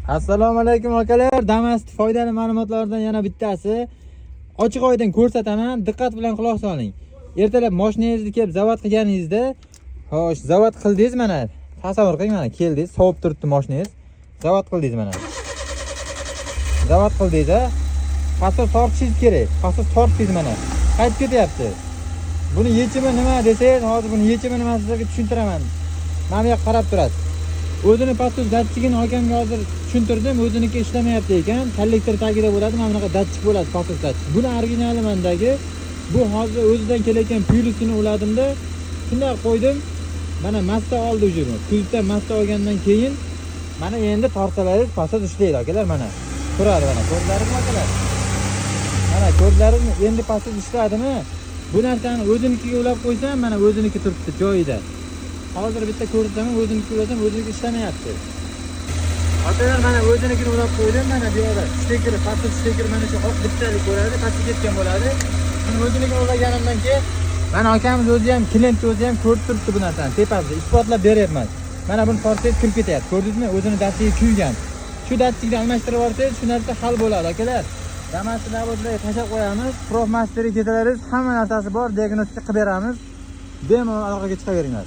Assalomu alaykum, akalar. Damas foydali ma'lumotlardan yana bittasi. Ochiq oydin ko'rsataman, diqqat bilan quloq soling. Ertalab mashinangizni kelib zavod qilganingizda, xo'sh, zavod qildingiz mana. Tasavvur qiling, mana keldingiz, sovib turibdi mashinangiz. Zavod qildingiz mana. Zavod qildingiz, a? Pastos tortishingiz kerak. Pastos tortdingiz mana. Qaytib ketyapti. Buni yechimi nima desangiz, hozir buni yechimi nima, sizlarga tushuntiraman. Mana bu yoqqa qarab turasiz. O'zini pastos datchigini akamga hozir tushuntirdim, o'ziniki ishlamayapti ekan. Kollektor tagida bo'ladi, mana bunaqa datchik bo'ladi, pastos datchik. Buni originali mandagi. Bu hozir o'zidan kelayotgan plyusini uladimda, shunday qo'ydim. Mana massa oldi уже bu. Kuzovdan massa olgandan keyin mana endi tortsalaringiz, pastos ishlaydi, akalar, mana. Turadi mana, ko'rdilaringizmi, akalar? Mana, ko'rdilaringizmi? Endi pastos ishladimi? Bu narsani o'zinikiga ulab qo'ysam, mana o'ziniki turibdi joyida. Hozir bitta ko'rsataman, o'ziniki ulasam, o'ziniki ishlamayapti. Akalar, mana o'zinikini ulab qo'ydim, mana bu yoqda shtekeri, pastos shtekeri mana shu oq bittalik bo'ladi, pastga ketgan bo'ladi. Buni o'zinikini ulaganimdan keyin mana akamiz o'zi ham, klient o'zi ham ko'rib turibdi bu narsani, tepasida isbotlab beryapman. Mana buni tortsangiz, kirib ketyapti. Ko'rdingizmi? O'zini datchigi kuygan. Shu datchikni almashtirib yuborsangiz, shu narsa hal bo'ladi, akalar. Damasni zavodlarga tashlab qo'yamiz. Profmasterga ketalaringiz, hamma narsasi bor, diagnostika qilib beramiz. Bemalol aloqaga chiqaveringlar.